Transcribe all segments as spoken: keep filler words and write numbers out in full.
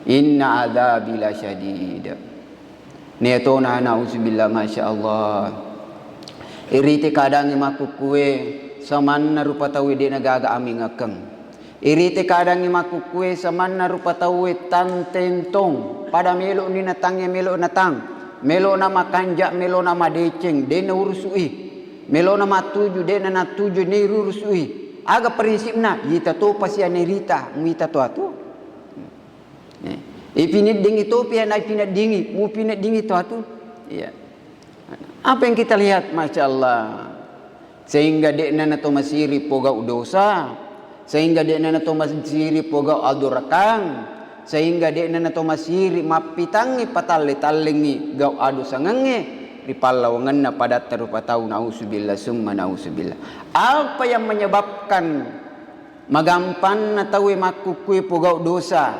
Inna adzabi lasyadid. Niyatona, nauzubillah, masya Allah. Irite kadangnge makkukkue samanna rupa tauwe de'na gaga amingekeng. Irite kadangnge makkukkue samanna rupa tauwe tantentong, pada melo'ni natangnge, melo'na tang, melo'na makanja, melo'na madeceng, de'na urusui, melo'na mattuju, de'na nattuju, nei rurusui. Aga prinsipna? Ita topa sianerita, muita to atu. Eh, ipineddingi topi, ana ipineddingi, mupineddingi to atu. Iya. Apa yang kita lihat, masya Allah. Sehingga de'na nato masiri pogau dosa, sehingga de'na nato masiri pogau adorakang, sehingga de'na nato masiri mappitangngi patalle-tallengngi gau adosangengnge ri pallawangenna padatta rupa tau, nauzubillah summa nauzubillah. Apa yang menyebabkan magampanna tauwe makkukkue pogau dosa?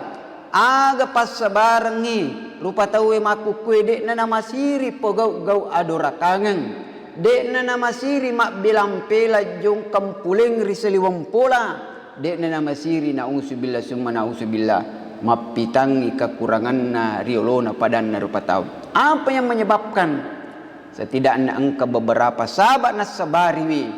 Aga passabarengngi rupa tauwe makkukkue de'na namasiri pogau-gau adorakangeng, de'na namasiri mabbilang pela jongkang puleng ri saliweng pola, de'na namasiri, nauzubillah summa nauzubillah, mappitangngi kekuranganna riolona padanna rupa tau. Apa yang menyebabkan? Setidakna engka beberapa sabab nassabariwi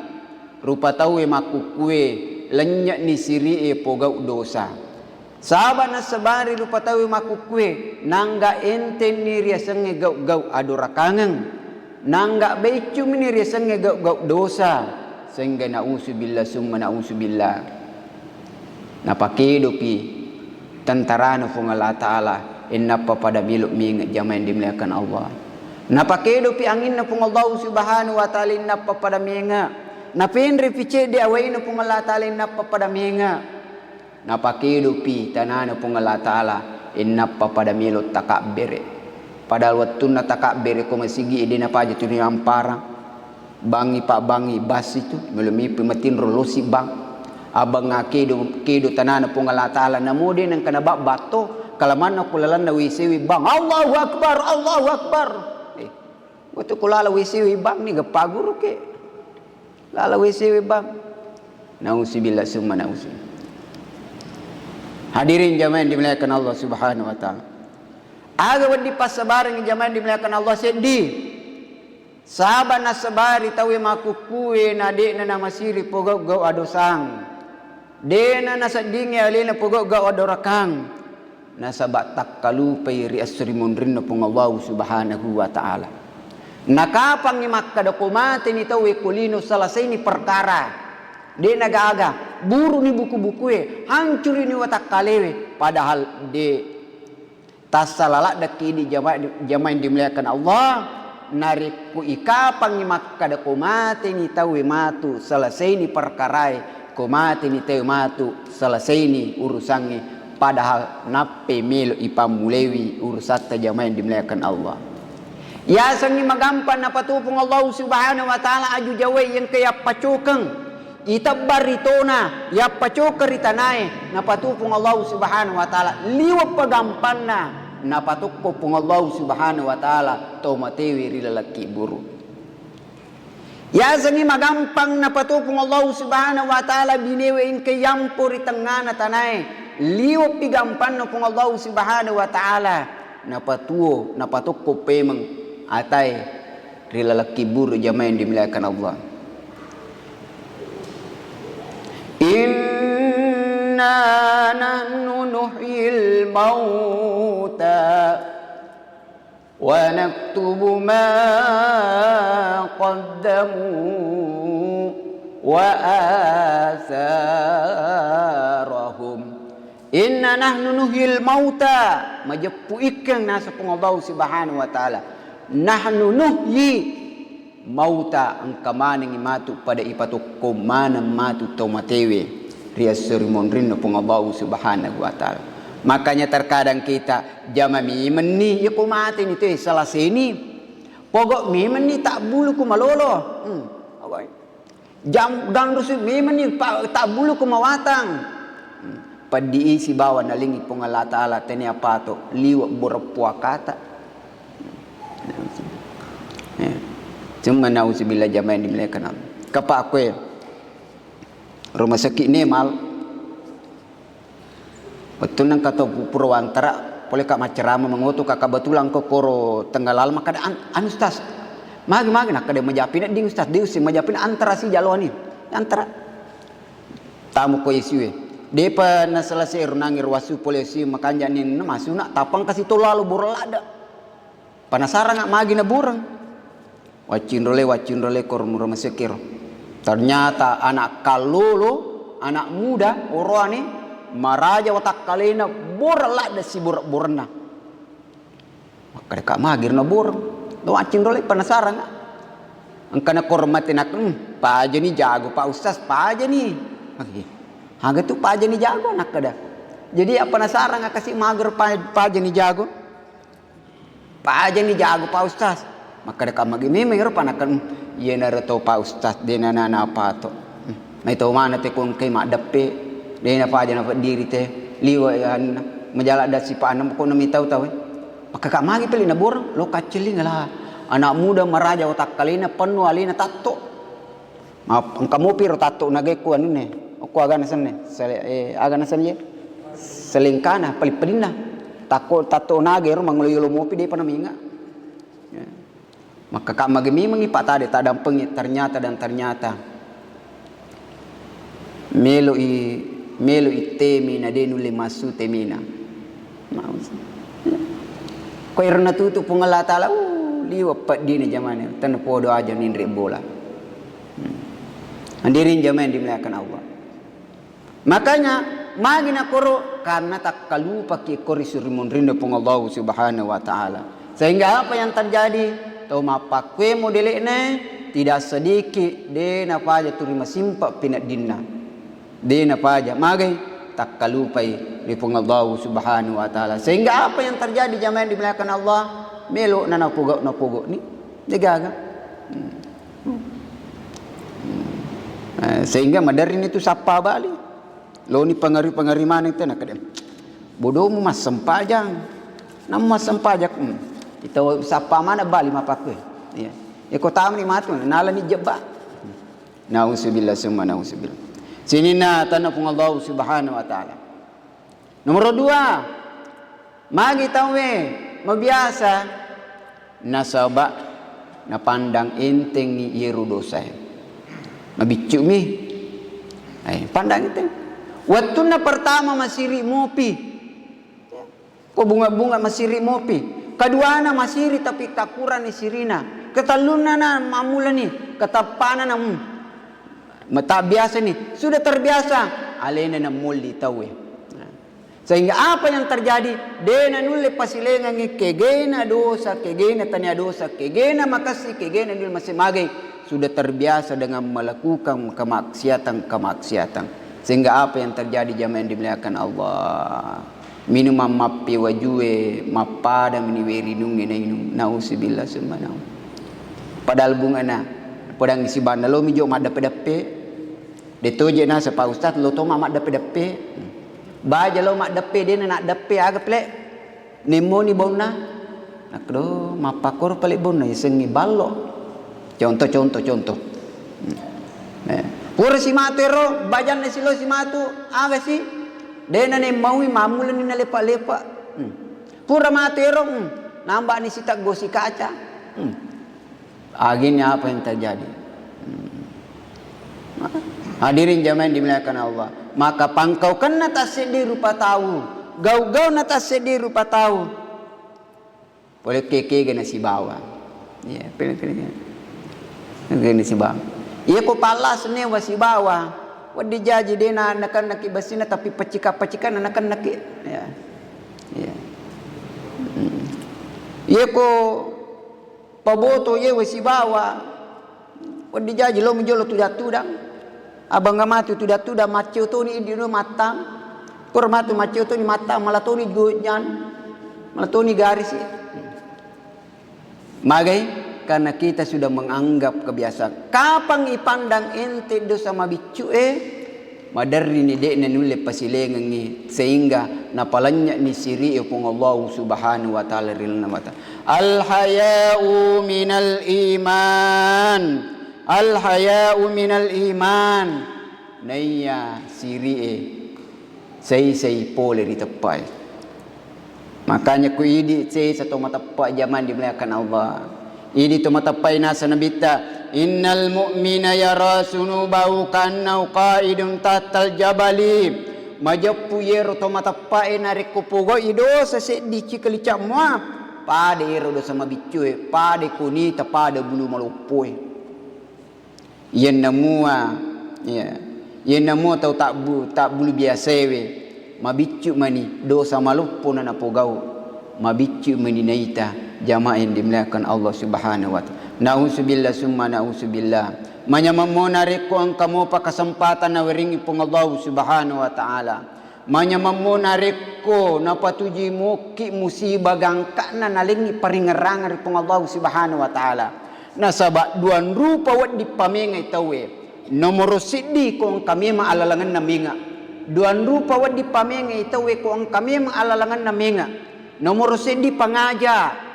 rupa tauwe makkukkue lennye'ni siri'e pogau dosa. Saba nassabari rupa tauwe makkukkue, nangga entenni riasengnge gau-gau adorakangeng, nangga beccumini riasengnge gau-gau dosa, sehingga nauzubillah summa nauzubillah. Napakedopi tentarana Puang Allah Ta'ala, ennappa pada melo menge jamaah yang dimuliakan Allah. Napakedopi anginna Puang Allah Subhanahu wa Ta'ala, ennappa pada menge. Napenrepi cedde awaina Puang Allah Ta'ala, ennappa pada menge. Napakedopi tanana Puang Allah Ta'ala, ennappa pada melo takabbere. Padahal wettunna takabbere ko masigi e, de napaja tuli amparang. Bangi pa bangi bas itu, melo mipi matinro losi bang. Abang kedo, kedo tanana Puang Allah Ta'ala, namo de nengka nababbatto, kalamanna ku lalanna W C W bang. Allahu Akbar, Allahu Akbar. Eh, wettu ku lala W C W bang ni geppa guru ke. Lala W C W bang. Nauzubillah summa nauzubillah. Hadirin jamaah yang dimuliakan Allah Subhanahu wa Ta'ala. Aga wedding passabarengngi jamaah yang dimuliakan Allah seddi. Saba nassabari tauwe makkukkue na de'na namasiri pogau-gau adosang. De'na naseddingngi alena pogau-gau adorakang. Nasaba takkalupai ri esso ri monrinna Puang Allahu Subhanahu wa Ta'ala. Nakapangngi makkeda ko mateni tauwe ko lino selesaini perkara. De nagaga, buruni buku-bukue, hancurini watakkalewe, padahal de. Tassala laddeki idi jama-, jamaah yang dimuliakan Allah, narekko ikapangngi makkeda ko mateni tauwe matu selesaini perkarae, ko mateni tauwe matu selesaini urusangnge, padahal nappai melo ipammulewi urusatta jamaah yang dimuliakan Allah. Yasengngi magampang napatuo Puang Allahu Subhanahu wa Ta'ala aju jawai engka yappacokeng, itebba ri tona, yappacokeng ri tanae, napatuo Puang Allahu Subhanahu wa Ta'ala, liwe' pagampanna, napatokko Puang Allahu Subhanahu wa Ta'ala to matewe ri laleng kibburu. Yasengngi magampang napatuo Puang Allahu Subhanahu wa Ta'ala binewe engka yampo ri tengngana tanae, liwe'pi gampanna Puang Allahu Subhanahu wa Ta'ala, napatuo, napatokko pemeng atae ri laleng kibburu jamaah yang dimuliakan Allah. Inna nahnu nuhyil mauta wa naktubu ma qaddamu wa atharahum. Inna nahnu nuhyil mauta, majeppu ikkeng naseng Puang Allahu Subhanahu wa Ta'ala. Nahnu nuhyi mauta, engka manengngi matu pada ipatokko maneng matu to matewe ri esso ri monrinna Puang Allahu Subhanahu wa Ta'ala. Makanya terkadang kita jama memenni, iya ko mateni te salaseni, pogau memenni tabbulu ku malolo. Hmm. Jam-, gangrusu memenni pa-, tabbulu ku mawatang. Hmm. Peddi sibawa nalingi Puang Allah Ta'ala, tania pato liwe' boreppu akata. Eh. Cuma nauzubillah jamaah yang dimuliakan Allah. Kapa aku ya. Rumah sakit Nemal. Wettunna engka to pu-, pura wantara, Pole ka maccerama mangoto ka, kebetulan ko koro tengah laleng, makkeda, "An-, anu Ustaz, magi, magi?" Nakkeda, "Majapi nedding Ustaz." "De usse majapi, antara si jaloani." Antara. Tamu ko I C U e. Depa naselesai runangi ruasu pole I C U, makanjani na masuna, tapang kasi to lalo borong ladde. Panasaranga magi naboreng. Waccinrole, waccinrole, koro mura masekkiro. Ternyata anak kallolo, anak muda, oroane, maraja watakkalena, boreng ladde si boreng-borenna. Makkeda ka magi ro naboreng. Lo waccinrole, panasaranga. Engkana koro mate nak, "Hmm, pajani jago Pak Ustaz, pajani." Oke. Aga tu pajani jago, nakkeda. Jadi apa nasaranga kasi magi ro pa-, pajani jago. "Pajani jago Pak Ustaz." Makkeda ka magi memeng ro panakan, "Iyanaro to Pak Ustaz, de nana-, napa to. Hmm. Mai to mana te ko engkai maddeppe, de napaja napeddiri te, liwa anunna, majala da sipanna ko na mitau tau." Makkeda ka magi pele naboreng, lo kaccelling lah. Anak muda maraja watakkalena, penno alena tatto. Ma-, engka mopi ro tatto nagekku anunne. Okko aga nasenna? Sele-, eh, aga nasenna ye? Selengkana, pali-palinna. Takko tatto nage ro mangolo yolo mopi, depa namenga. Ya. Makkeda ka magi memengi Pak, tade tadampengi, ternyata dan ternyata. Melo i, melo i temi na de nulle massu temina. Mau. Ko erona tutu Puang Allah Taala, uh, liwa peddina jamane, tenna podo aja ninre bola. Hmm. Hadirin jamaah yang dimuliakan Allah. Makanya, magi nakoro, karena takkalupaki ko ri suri monrinna Puang Allah Subhanahu wa Ta'ala. Sehingga apa yang terjadi? Tau mappakkue modele'na, tidak sedikit, de napaja turi masimpa pineddinna. De napaja, magai takkalupai ri Puang Allah Subhanahu wa Ta'ala. Sehingga apa yang terjadi, jamaah yang dimuliakan Allah? Melo na napogo-, napogo ni, de gaga. Hmm. Hmm. Eh, sehingga maderrini tu sappa bali. Loni pengari-pengari maneng te, nakkeda, "Bodomu massempajang. Nam massempajang." Hmm. Ita sappa mana bali mappakkue. Iya. Iko tamani matu, nalani jebba. Nauzubillah summa nauzubillah. Sininna atanna Puang Allah Subhanahu wa Ta'ala. Nomor dua, magi tauwe mabiasa nasaba napandang entengngi iyero dosae. Mabiccu'mi. Eh, pandang enteng. Wettunna pertama masiri mopi. Ko bunga-bunga masiri mopi. Keduana masiri tapi kakurani sirina. Ketellunna na mamulani. Keteppana na, hmm, mata biasa ni. Sudah terbiasa. Alena na molli tauwe. Nah. Sehingga apa yang terjadi? De nanulle pasilengangi kegena dosa, kegena tania dosa, kegena makassi, kegena nulle masse magai. Sudah terbiasa dengan melakukan kemaksiatan-kemaksiatan. Sehingga apa yang terjadi, jamaah yang dimuliakan Allah? Minuman mappe wajue, mappada meni werinungnge nainung. Nauzubillah summa nau. Padahal bungana, padang sibanna lomi jo maddeppe-deppe. De toje nasa Pak Ustaz, lo toma maddeppe-deppe. Baja lo maddeppe, dena naddeppe, aga pele. Nemmoni baunna. Nakdo, mappakkoro pale baunna, yasengngi ballo. Contoh, contoh, contoh. Hmm. Eh. Pura simatu ero, bajanna silo simatu, aga si? Dena nemmaui, mammulani nalepa-lepa. Hmm. Pura matu ero, hmm, nambani siteggo si kaca. Hmm. Akhirnya apa yang terjadi? Hmm. Hadirin jamaah yang dimuliakan Allah. Maka pangkaukenna tasseddi rupa tau, gau-gauna tasseddi rupa tau. Pole kekega nasibawa. Iya, pole kekega nasibawa. Iya ko pallase newa sibawa. Wedding jaji dena nakennaki basina tapi pacika-pacika nakennaki. Ya. Iya. Hmm. Iya ko paboto yewe sibawa, wedding jaji lomi jolo tudang-tudang. Abang matu tudang-tudang, macceo toni idi no mattang. Pura matu macceo toni mattang, mala toni gojan, mala toni garisi. Magai? Karena kita sudah menganggap kebiasaan. Kapang ipandang ente dosa mabiccu e, maderrini de'na nulle pasilengengngi, sehingga napalennyekni siri e Puang Allahu Subhanahu wa Ta'ala ri lalenna mata. Al haya'u minal iman. Al haya'u minal iman. Naiya siri e sai-sai pole riteppae. Makanya ku idi sesa to mateppa jamaah dimuliakan Allah. Idi to mateppa naseng Nabitta, "Innal mu'mina yara sunubahu ka'annahu qa'idun tahtal jabali." Majeppu yero to mateppae narekko pogau'i dosa seddi cikali camua, pada ero dosa mabiccue, pada kunita, pada bulu maloppoe. Yenna mua, ya, yenna mua tau tabbu-, tabbulu biasaewe, mabiccu mani dosa maloppo na napogau, mabiccu mani naita jamaah yang dimuliakan Allah Subhanahu wa Ta'ala. Nauzubillah summa nauzubillah. Manyameng mo narekko engka mopa kesempatan nawerengi Puang Allah Subhanahu wa Ta'ala. Manyameng mo narekko napatujui mokki musibah gangka'na nalengngi paringerrangeng ri Puang Allah Subhanahu wa Ta'ala. Nasaba duang rupa wedding pamengai tauwe. Nomoro siddi ko engka memang alalangenna menga. Duang rupa wedding pamengai tauwe ko engka memang alalangenna menga. Nomoro siddi pangaja.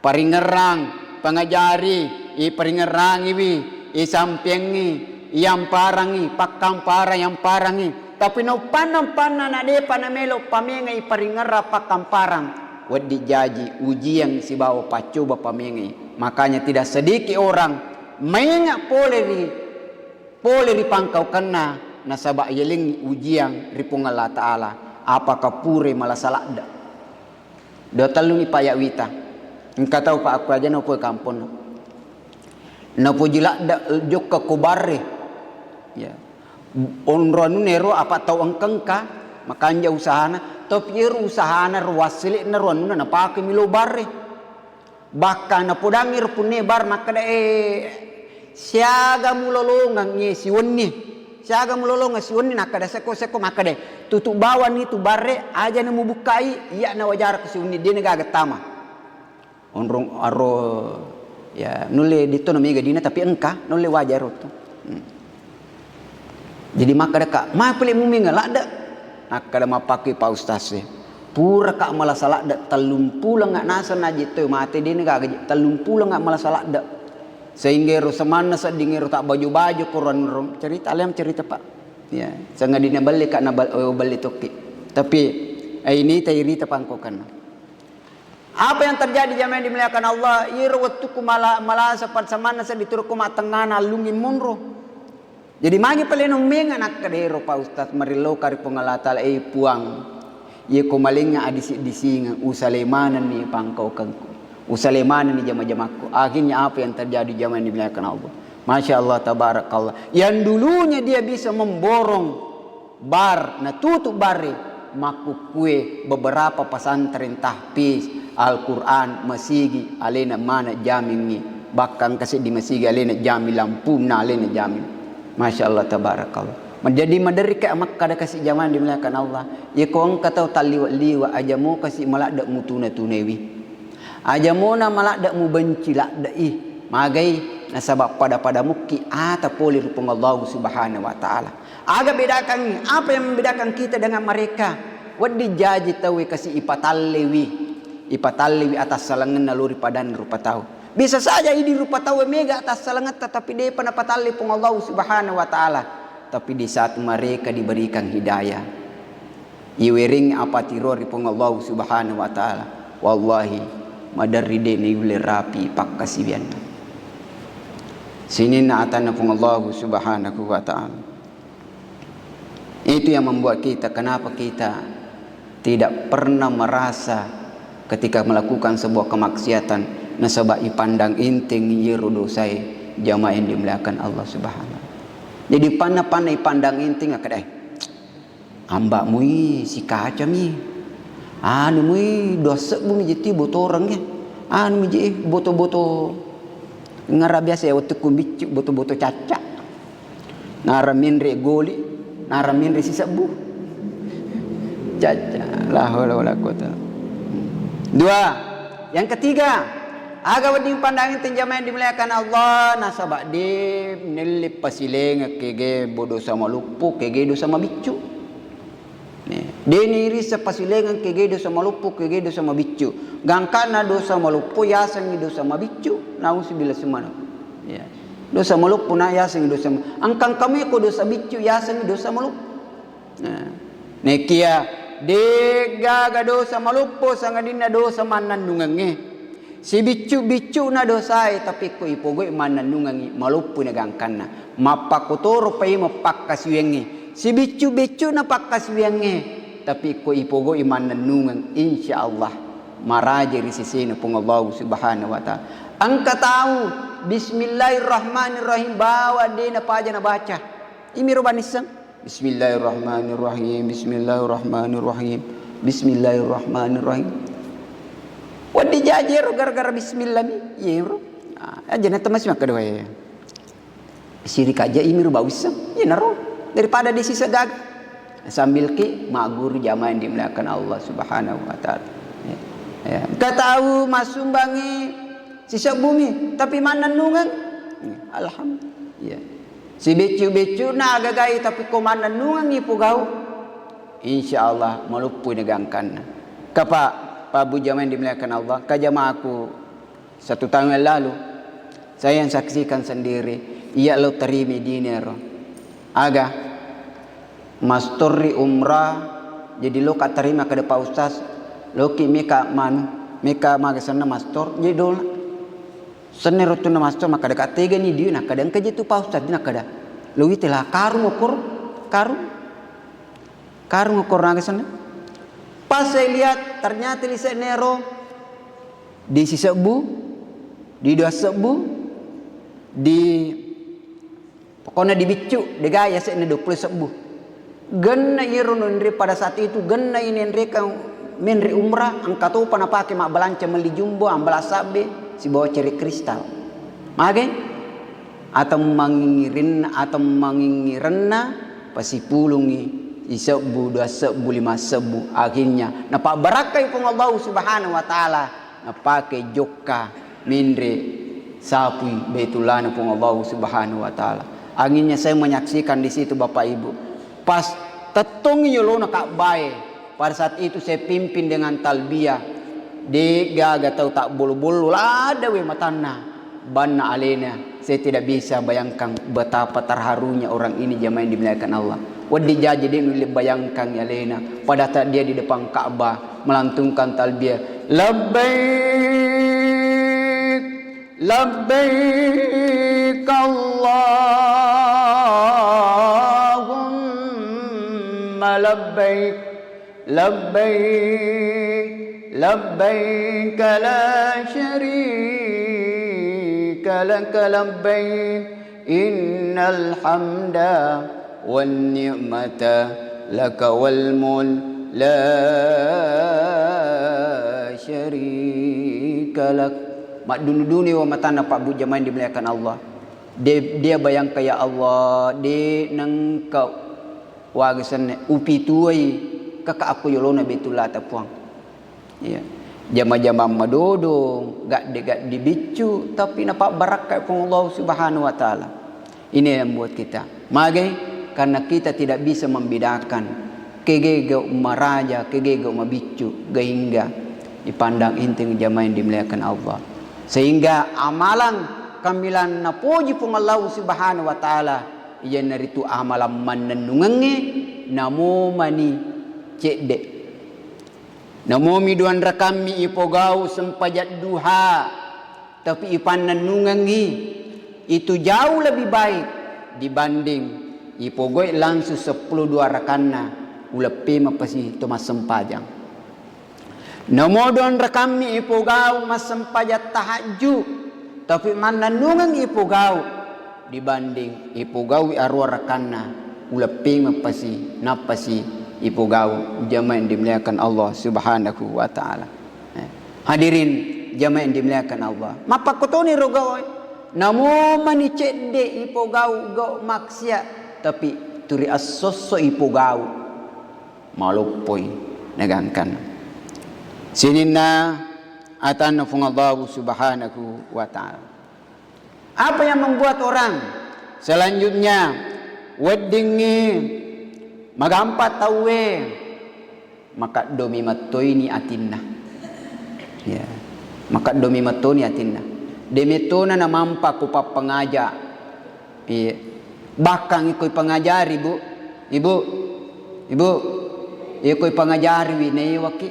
Paringerrang, pangajari, iparingerrangiwi, isampeangngi, iamparangngi, pakkamparang iamparangngi. Tapi nauppanna-uppanna na depa namelo pamengai paringerrang pakkamparang, wedding jaji ujian sibawa paccoba pamengai. Makanya tidak sedikit orang menga pole ri, pole ri pangkaukenna nasaba yalengngi ujian ri Puang Allah Ta'ala. Apakah pure malasa ladde? Dua telluni paya wita. Engka tau pa aku aja nopo kampong. Nopo jiladde jokka ko barre. Ya. Onro anunna ero apa tau engka-engka makanja usahana, tapi ero usahana ro wassele'na ro anunna napake milo barre. Bahkan napodangi ro punne bar makkeda, eh, siaga mulolongeng siwenni. Siaga mulolongeng siwenni, nakkeda sekko-sekko makkeda, tutu bawang itu barre, aja na mubukkai, iya na wajarko siwenni, dena gaga tama. Onrong aro, ya, nulle ditto na mega dina, tapi engka, nulle wajar tu. Hmm. Jadi makkeda ka, "Ma pale mumenga ladde?" Nakkeda mappakki Pak Ustaz e, "Pura ka malasa ladde, tellumpulo nga naseng naji toi mate, dena gaga je, tellumpulo nga malasa ladde." Sehingga ero semanna sedding ero tak baju-baju koran ro cerita, alem cerita, Pak. Ya, sengadina belle ka na bal-, oh, belle tokki. Tapi, eh, ini tairita pangkokanna. Apa yang terjadi jamaah yang dimuliakan Allah, iro wettukku mala-, malasa pada semanna seddi turukku mattengngana allungi monro. Jadi magi pale nommenga nakkeda ero Pak Ustaz marilloka ri Puang Allah Ta'ala, eh Puang, iya ko malengnga adisi-disingeng, usale manenni pangkaukengku, usale manenni jama-jamakku. Akhirnya apa yang terjadi jamaah yang dimuliakan Allah? Masya Allah, tabarakallah. Yang dulunya dia bisa memborong bar, natutup barre, makkukkue beberapa pesantren tahfiz Al-Quran, masigi, alena mana jamingngi, bahkan engka seddi masigi alena jamin lampunna, alena jamin. Masya Allah, tabarakallah. Jadi maderri ka makkada kasi jamaah dimuliakan Allah. Iya ko engka tau talliwa-liwa, aja mo kasi maladde mutuna-tunaiwi. Aja mona maladde mubenci ladde'i. Magai, nasaba pada-pada mukki ata pole ri Puang Allah Subhanahu wa Ta'ala. Aga bedakan, apa yang membedakan kita dengan mereka? Wedding jaji tauwe kasi ipatallewi, ipatallewi atassalangenna lao ri padanna rupa tau. Bisa saja idi rupa tauwe mega atassalangetta, tapi depa napatalle Puang Allah Subhanahu wa Ta'ala. Tapi di saat mereka diberikan hidayah, iwereng apatiro ri Puang Allah Subhanahu wa Ta'ala, wallahi, maderri de nayulle rapi pakkasiwianna. Sininna atanna Puang Allah Subhanahu wa Ta'ala. Itu yang membuat kita, kenapa kita tidak pernah merasa ketika melakukan sebuah kemaksiatan, nasaba ipandang enteng yero dosae, jamaah yang dimuliakan Allah Subhanahu wa Ta'ala. Jadi panna-panna ipandang enteng, akkeda, "Eh, amba mui sikacami. Anu mui dua sebbu mi jetti botoreng ya. Anu mi je boto-boto." Ngara biasa ya wettukku biccu boto-boto cacca. Nara menre goli, nara menre sisebbu. Cacca. La haula wala quwata. Dua. Yang ketiga, aga wedding pandang enteng jamaah yang dimuliakan Allah, nasaba de nelle pasilengeng kege bodo sama luppu, kege dosa mabiccu. Nih, deni irissa pasilengeng kege dosa maloppo, kege dosa mabiccu. Gangkanna dosa maloppo yasengngi dosa mabiccu. Nauzubillah summa. Ya. Dosa maloppo na yasengngi dosa ma-, engkang kami ko dosa biccu yasengngi dosa maloppo. Nah, nekia De'gaga dosa maloppo sangadinna dosa mannennungengnge. Sibiccu-biccu'na dosae, tapi ko ipogau'i mannennungengngi, maloppoi nagangkanna. Mappakkotoro paimeng pakkasiwiangnge. Sibiccu-biccu'na pakkasiwiangnge, tapi ko ipogau'i mannennungeng, insya Allah maraja ri sesena Puang Allahu Subhanahu wa Ta'ala. Engka tau, Bismillahirrahmanirrahim, bawang de napaja nabaca. Imiro banisseng. Bismillahirrahmanirrahim, Bismillahirrahmanirrahim, Bismillahirrahmanirrahim. Wedding jaji ero gara-gara bismillah mi, iyero. Ah, aja na temasi makkeda wae. Sirik aja imiro bawisseng, iyanaro. Daripada de siseng gaga. Sambil ki magguru jamaah yang dimuliakan Allah Subhanahu wa Ta'ala. Ya. Ya. Engka tau massumbangngi sisebbu mi, tapi mannennungeng. Alhamdulillah. Ya. Sibeccu-beccu'na agagai, tapi ko mannennungengngi pogau, insya Allah maloppoi nagangkanna. Kapa, Pak Bu jamaah yang dimuliakan Allah, kajamaku satu tahun yang lalu, saya yang saksikan sendiri, iya lo terima dinero. Aga, mastor ri umrah, jadi lo ka terima kada Pak Ustaz, lo ki meka manu, meka magasenna mastor, jadi dola. Senne rottunna mastor, makkada, "Ka tegani diu?" Nakkada, "Engka je tu Pak Ustaz," nakkada. Lo wite la karung okor, karung. Karung okor naga senne. Pas saya lihat, ternyata lise'na ero di sisebbu, di dua sebbu, di Pokokna dibiccu, degaga yase'na dua puluh sebbu. Genna iyaro nenre pada saat itu, genna inenrekang menre umrah, engka topa napake mabbalanca melli jumbo, ambala sabbe, sibawa ceri kristal. Mage? Atemmangingirinna, atemmangingirenna, pasipulungi, sisebbu, dua sebbu, lima sebbu. Akhirnya, napabbarakkai Puang Allahu Subhanahu wa Ta'ala. Napake jokka menre sapui Baitullahna Puang Allahu Subhanahu wa Ta'ala. Anginnya saya menyaksikan di situ, Bapak Ibu. Pas tettongi yolona Ka'bae, pada saat itu saya pimpin dengan talbiyah. De'gaga tau tabbollo-bollo, lada we matanna, banna alena. Saya tidak bisa bayangkan betapa terharunya orang ini, jamaah yang dimuliakan Allah. Wedding jaji de nulle bayangkan alena. Pada saat dia di depan Ka'bah, melantunkan talbiyah, "Labbaik, labbaik Allahumma labbaik, labbaik, labbaik la syarika laka labbaik." Innal hamda wan ni'mata laka wal mulk la syarika lak. Maddunu-dunu wa matanna Pak Bu jamaah yang dimuliakan Allah. Dia, dia bayangkan, "Ya Allah, de nengka waga senne upituai kaka akko yolona Baitullah ta Puang." Iya. Jama-jamang madodong, gadde-gadde biccu, tapi napabbarakkai Puang Allah Subhanahu wa Ta'ala. Ini yang buat kita. Mage? Karena kita tidak bisa membedakan kegege maraja, kegege mabiccu, gahingga dipandang enteng jamaah yang dimuliakan Allah. Sehingga amalan kamilan napoji Puang Allah Subhanahu wa Ta'ala, iyanaritu amalan mannennungengnge, namo mani cedde. Namomi duanrakammi ipogau sempajang duha, tapi ipannennungengngi, itu jauh lebih baik dibanding ipogau'i langsung seppulo dua rakanna, uleppe mapasi to massempajang. Namo duanrakammi ipogau massempajang tahajju, tapi mannennungeng ipogau, dibanding ipogau'i aruwa rakanna, uleppengeng pasi, nappasi ipogau, jamaah yang dimuliakan Allah Subhanahu wa Ta'ala. Eh, hadirin jamaah yang dimuliakan Allah. Mappakkotoni ro gau, namo mani cedde ipogau gau maksiat, tapi turi assosso ipogau, maloppoi nagangkan. Sininna atanna Puang Allahu Subhanahu wa Ta'ala. Apa yang membuat orang selanjutnya weddingngi magampa tauwe, makaddomi mattoini atinna. Ya. Makaddomi mattoni atinna. Demettona namampa ko pappangaja. Iya. Bahkan iko ipangajari, Bu. Ibu. Ibu. Iyako ipangajariwi naewaki.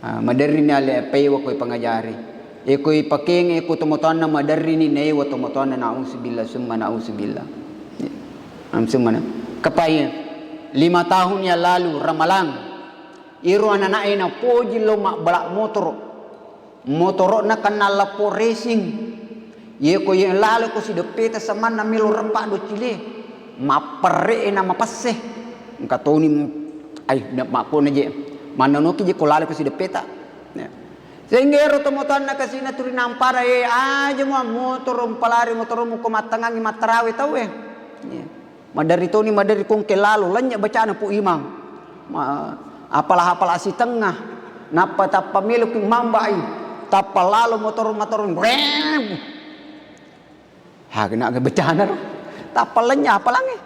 Ah, maderrini ale paiwa ko ipangajari. Iyako ipakenge ko tomatoanna maderrini naewa tomatoanna, nauzubillah summa nauzubillah. Ya. Am summa na-, kapai lima tahun yang lalu Ramalang. Iro anana'e napoji lo mabbala motoro. Motoro'na kenna lappo racing. Iyako iye lalo ko sideppeta samanna melo reppa doccile. Mapperre'e na mapesse. Engka toni mu-, ai, na-, makkona je. Mannanoki je ko lalo ko sideppeta. Ya. Sehingga ero tomatoanna kasina turi nampara, eh, aja mua motoro, mpalari motoromu ko mattangangi mattarawe tauwe. Ya. Maderri toni, maderri kongke lalo, lennye bacana Pu Imang. Ma-, apala-apala sitengnga. Nappa tappa meloki mambai. Tappa lalo motoro-, motoro. Brem. Ha, kena ke bacana ro. Tappa lennye apalangnge.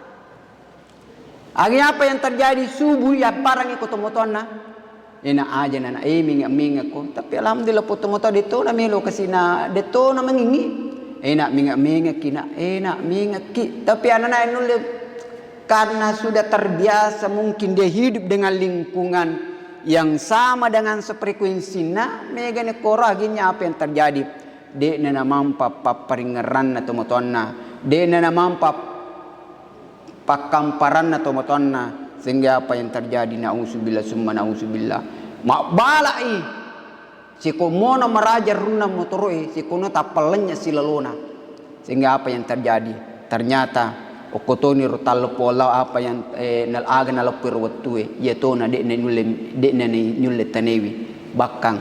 Agi apa yang terjadi subuh ya parangi ko tomatoanna? Ena aja nana, eh, minga-minga ko. Tapi alhamdulillah, potto moto detto na melo kasina, detto na mengingi. Ena minga-minga kina, ena minga ki. Tapi anana nulle karena sudah terbiasa, mungkin dia hidup dengan lingkungan yang sama dengan sefrekuensinna, mega ne koro akhirnya apa yang terjadi? De'na namampa papparingngeranna tomatoanna, de'na namampa pakkamparanna tomatoanna, sehingga apa yang terjadi? Nauzubillah summa nauzubillah. Mabbalai, siko mono maraja runna motoro'e, sikono tappallennya silalona. Sehingga apa yang terjadi? Ternyata okkotoni ro talleppo Allah apa yang, eh, nal-, aga naleppo ro wettue, iya tona de'na nulle, de'na ni nulle tanewi. Bakkang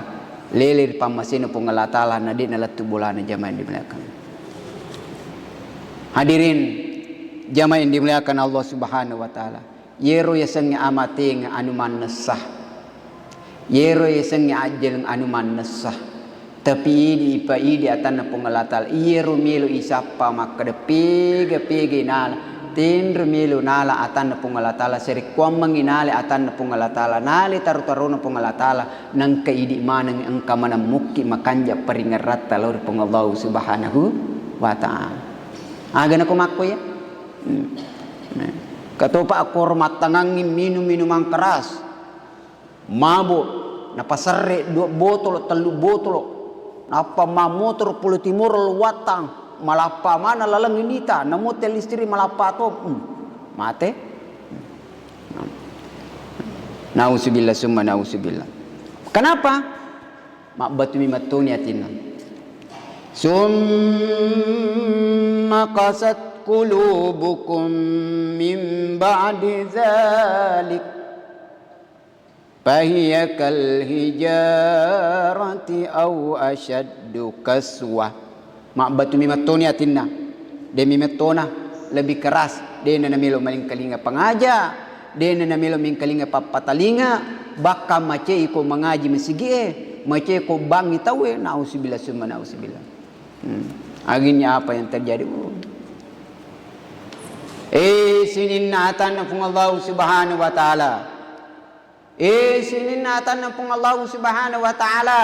lele ri pammasena Puang Allah Ta'ala, na de'na lettu bolana, jamaah yang dimuliakan. Hadirin jamaah yang dimuliakan Allah Subhanahu wa Ta'ala. Yero yasengnge amatenga anu mannessa. Yero yasengnge ajjeleng anu mannessa. Tapi idi ipa idi atanna Puang Allah Ta'ala. Iyero melo isappa makkeda pega-pega nala. Tenro melo nala atanna Puang Allah Ta'ala. Sarekkuammengngi nala atanna Puang Allah Ta'ala. Nala taru-taruna Puang Allah Ta'ala. Nengka idi maneng engka maneng mukki makanja paringeratta lao ri Puang Allah Subhanahu wa Ta'ala. Aga nako makko ya? Hmm. Nah. Katopa akkoro mattangangngi minum minuman keras. Mabo, napaserre dua botolo, tellu botolo. Nappa mammotoro Pulo Timoro lo wattang, malappa mana laleng inita, namutte listrik malappa to. Hmm. Mate. Nauzubillah summa nauzubillah. Kenapa? Mabbatumi mattoni atinna. Summa qasat qulubukum min ba'di dzalik fahiya kal hijarati au asyaddu qaswa. Mabbatumi mattoni atinna. Demi mettona lebih keras, de'na namelo malingkalinga pangaja, de'na namelo mingkalinga pappatalinga, bakka macei ko mangaji masigie, macei ko bangi tauwe, nauzubillah summa nauzubillah. Hmm. Akhirnya apa yang terjadi? Oh. Eh, sininna atanna Puang Allah Subhanahu wa Ta'ala. Eh, sininna atanna Puang Allahu Subhanahu wa Ta'ala,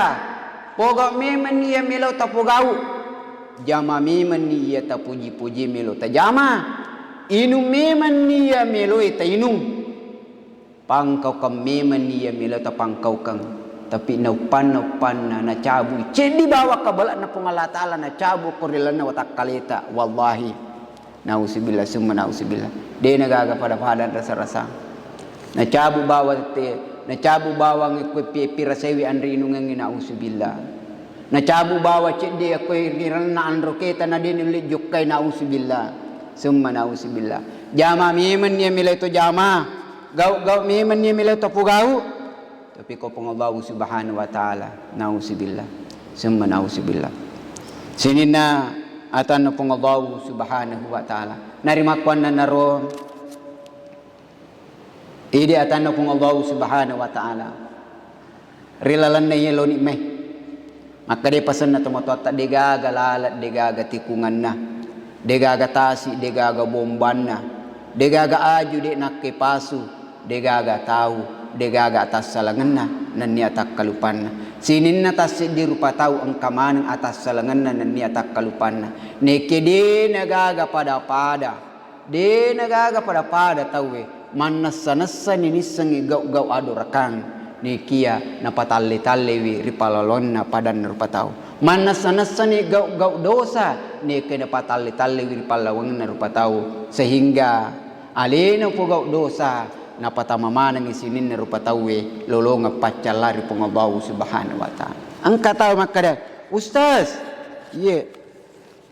pogau memenni iya melo tapogau, jama memenni iya tapuji-puji melo tajama, inung memenni iya melo tainung, pangkaukeng memenni iya melo tapangkaukeng. Tapi nauppanna-uppanna nacabu ceddi bawa kabala'na Puang Allah Ta'ala, nacabu ko ri lalenna watakkaleta. Wallahi. Nauzubillah summa nauzubillah. De'na gaga pada-pada rasa-rasa. Nacabu bawa te, nacabu bawang ko pi-, pira sewi anre inungengnge, nauzubillah. Nacabu bawa cedde ko rirenna anroketa na de'na ulle jokkai, nauzubillah. Summa nauzubillah. Jama memenni iya melo to jama. Gau-gau memenni iya melo to pogau. Tapi ko Puang Allahu Subhanahu wa Ta'ala, nauzubillah. Summa nauzubillah. Sininna atanna Puang Allahu Subhanahu wa Ta'ala. Narimakkuannanaro, idi atanna Puang Allahu Subhanahu wa Ta'ala. Ri lalenna iya loni mai. Makkeda pasenna tomatoatta, degaga laleng, degaga tikunganna, degaga tasi, degaga bombanna, degaga aju de nakkepasu, degaga tau, degaga atassalangenna, nennia takkalupanna. Sininna tasseddi rupa tau engka maneng atassalangenna nennia takkalupanna. Nekke de nagaga pada-pada, de nagaga pada-pada tauwe, Mannessa-nessani nissengngi gau-gau adorakang, nekia napatalle-tallewi ri pallaloanna padanna rupa tau. Mannessa-nessani gau-gau dosa, nekia napatalle-tallewi ri pallawangenna rupa tau, sehingga alena upogau dosa, napatama manengngi sininna rupa tauwe lolongeng paccalla ri Puang Allahu Subhanahu wa Ta'ala. Engka tau makkeda, "Ustaz, iye,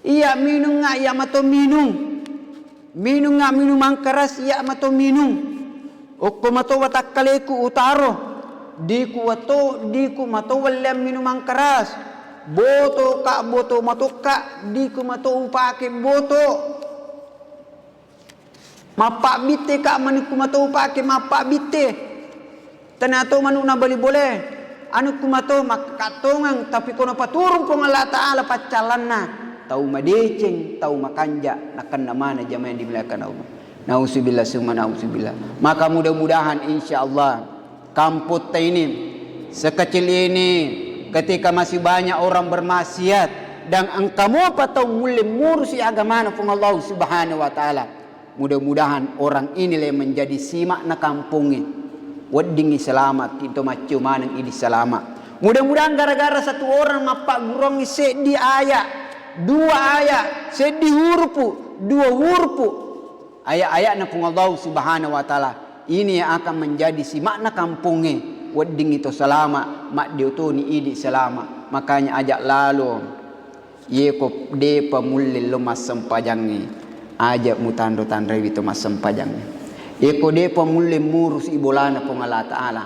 iya minungnga iya mato minung. Minungnga minumang keras iya mato minung. Okko mato watakkaleku utaro. Diku wato, diku mato welleang minumang keras. Boto ka, boto mato ka, diku mato upake boto. Mappabbitte ka, manukku mato upake mappabbitte. Tania to manukna bali bole. Anukku mato makkattongeng, tapi kono paturung Puang Allah Ta'ala paccallanna, tau madeceng, tau makanja, nakenna mana jamaah yang dimuliakan Allah. Nauzubillah summa nauzubillah. Maka mudah-mudahan, insya Allah, kampotta ini, sekecil ini, ketika masih banyak orang bermaksiat dan engka mopa tau mulle murusi agamana Puang Allah Subhanahu wa Ta'ala, mudah-mudahan orang inilah yang menjadi simakna kampongnge. Weddingngi selamat, kita maccio maneng idi selamat. Mudah-mudahan gara-gara satu orang mappagguruangngi seddi ayat, dua ayat, seddi hurupu, dua hurupu, ayat-ayatna Puang Allah Subhanahu wa Ta'ala, ini yang akan menjadi simakna kampongnge. Weddingngi to selamat, maddiotoni idi selamat. Makanya ajak lalo. Yeko depa mulle lo massempajangnge, aja mutanro-tanroiwi to massempajangnge. Yeko depa mulle murusi bolana Puang Allah Ta'ala,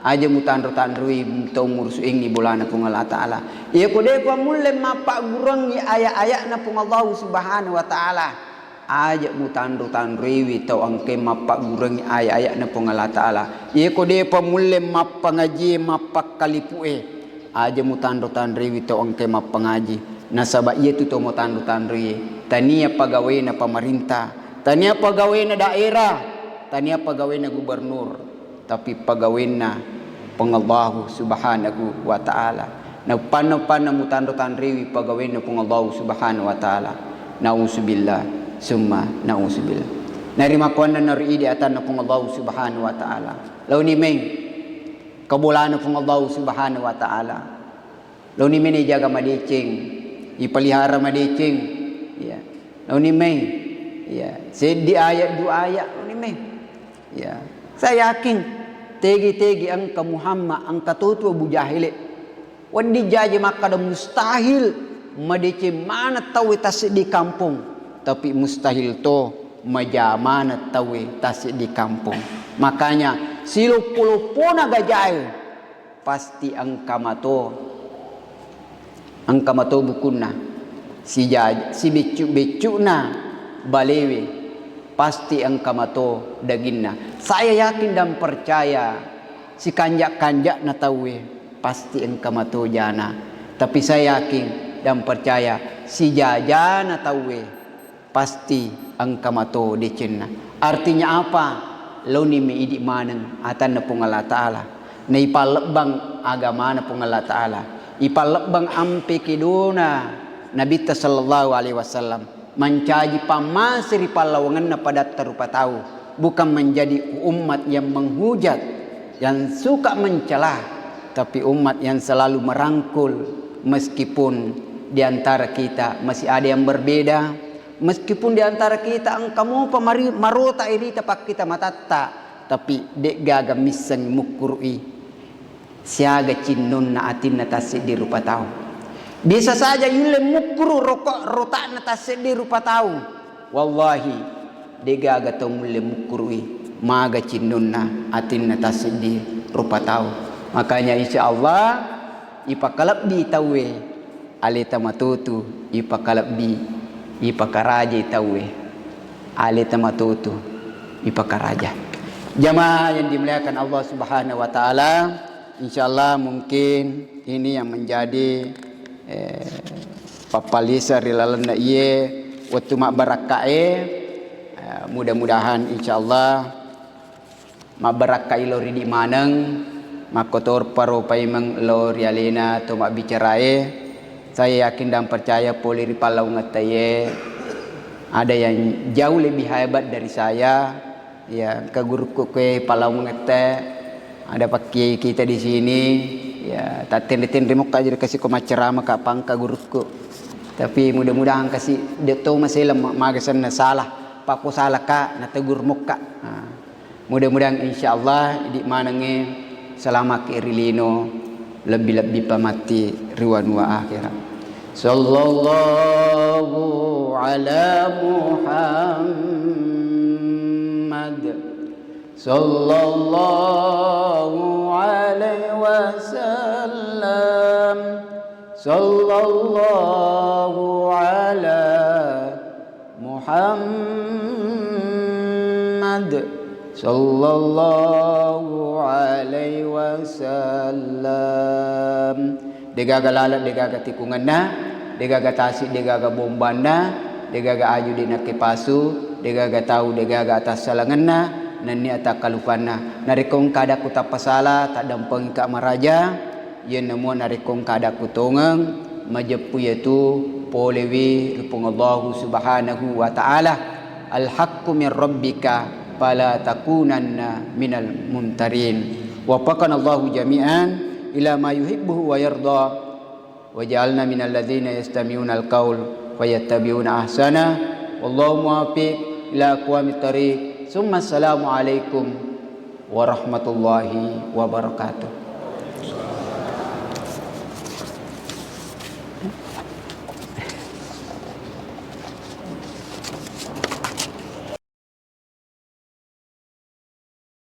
aja mutanro-tanroi to murusuengngi bolana Puang Allah Ta'ala. Yeko depa mulle mappagguruangngi ayat-ayatna Puang Allah Subhanahu wa Ta'ala, aja mutanro-tanroiwi tau engkae mappagguruangngi ayat-ayatna Puang Allah Ta'ala. Yeko depa mulle mappangajie, mappakkalipue, aja mutanro-tanroiwi tau engkae mappangaji, nasaba iyatu to mutanro-tanroie tania pagawaina pamarintah, tania pagawaina daerah, tania pagawaina gubernur, tapi pagawaina Puang Allahu Subhanahu wa Ta'ala. Naupanna-upanna mutanro-tanroiwi pagawaina Puang Allahu Subhanahu wa Ta'ala. Nauzubillah summa nauzubillah. Narimakkuannanaro idi atanna Puang Allahu Subhanahu wa Ta'ala. Laoni meng ke bolana Puang Allahu Subhanahu wa Ta'ala. Laoni meng ijaga madeceng, ipelihara madeceng. Ya. Laoni meng. Ya, seddi ayat, dua ayat, laoni meng. Ya. Saya yakin tegi-tegi engka Muhammad, engka totu Abu Jahil. Wedding jaji makkada mustahil madeceng maneng tauwe tasseddi kampong, tapi mustahil to maja maneng tauwe tasseddi kampong. Makanya siloppo-loppona gajae pasti engka mato, engka mato bukunna. Sija-, sibeccu-beccuna balewe pasti engka mato daginna. Saya yakin dan percaya, sikanja-kanjana tauwe pasti engka mato jana. Tapi saya yakin dan percaya, sijajana tauwe pasti engka mato decenna. Artinya apa? Laoni mi idi maneng atanna Puang Allah Ta'ala. Naipallebbang agamana Puang Allah Ta'ala. Ipallebbang ampe kedona Nabitta sallallahu alaihi wasallam. Mancaji pammase ri pallawangenna padatta rupa tau, bukan menjadi umat yang menghujat, yang suka mencela, tapi umat yang selalu merangkul meskipun di antara kita masih ada yang berbeda, meskipun di antara kita engka mopa mari-, marota irita pakkita matatta, tapi de'gaga misseng mukkuru'i siaga cinnonna atinna tasseddi rupa tau. Bisa saja yulle mukkuru roko-, rota'na tasseddi rupa tau. Wallahi, de'gaga tau mulle mukkuru'i maga cinnonna atinna tasseddi rupa tau. Makanya, insya Allah, ipakalebbi tauwe aleta matotu, ipakalebbi, ipakarajai tauwe aleta matotu, ipakaraja. Jamaah yang dimuliakan Allah Subhanahu wa Ta'ala, insya Allah mungkin ini yang menjadi, eh, pappalisa ri lalenna iye wettu mabbarakkae. Eh, mudah-mudahan, insya Allah, mabbarakkai lao ri idi maneng, makkotorparo paimeng lao ri alena to mabbicarae. Saya yakin dan percaya pole ri pallaungetta iye ada yang jauh lebih hebat dari saya, Ya, engka gurukku kue palaungette, ada pakkiai kita di sini, ya, tattenre-tenre mukka jadi kasi ko macceramaka pangka gurukku. Tapi mudah-mudahan kasi de to maselang ma-, magasenna salah, pako salaka nategur mukka. Nah, mudah-mudahan insyaallah idi manengnge salamaki ri lino, lebbi-lebbi pa matti ri wanua akhirat. Sallallahu ala Muhammad. Sallallahu alaihi wasallam. Sallallahu ala Muhammad sallallahu alaihi wasallam. Degaga laleng, degaga tikungenna, degaga tasi, degaga bombanna, degaga aju de nakke pasu, degaga tau, degaga atassalangenna, nennia takkalupanna. Narekko engka adakku tappasala, taddampengika maraja. Iyanna mua narekko engka adakku tongeng, majeppu iyatu polewi ri Puang Allahu Subhanahu wa Ta'ala. Al-haqqu min rabbika fala takunanna minal mumtarin. Waffaqanallahu jami'an ila ma yuhibbuhu wa yarda. Waj'alna minal ladzina yastami'unal qaul fayattabi'una ahsana. Wallahu muwaffiq ila aqwamit thariq. Summa assalamu alaikum warahmatullahi wabarakatuh.